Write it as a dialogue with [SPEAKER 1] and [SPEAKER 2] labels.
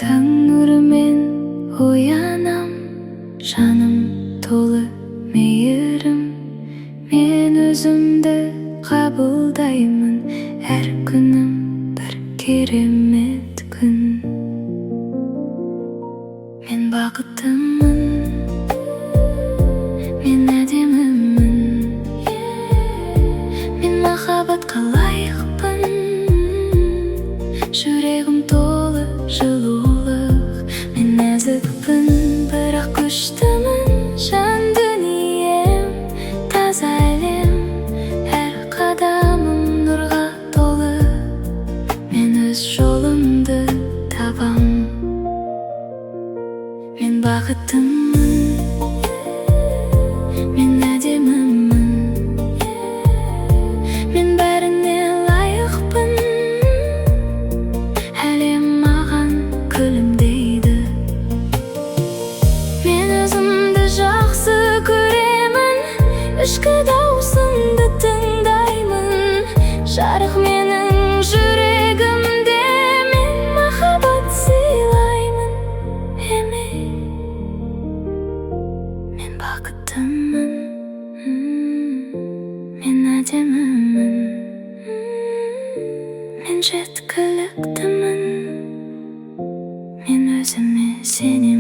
[SPEAKER 1] Таң нұрымен оянам, жаным толы мейірім. Мен өзімді қабылдаймын, әр күнім бір керемет күн. Мен бақыттымын, мен әдемімін, мен махаббатқа лайықпын. Жүрегім толы жылулық. Мен нәзікпін, бірақ күштімін. Жан дүнием таза әлем, әр қадамым нұрға толы. Мен өз жолымды табам. Мен бақыттымын, мен әдемімін, мен бәріне лайықпын. Әлем маған күлімдейді. Мен өзімді жақсы көремін, ішкі даусымды тыңдаймын. Жарық менің жүрегімде, мен махаббат сыйлаймын. Еме, мен бақыттымын, мен әдемімін, мен жеткіліктімін, мен өзіме сенемін.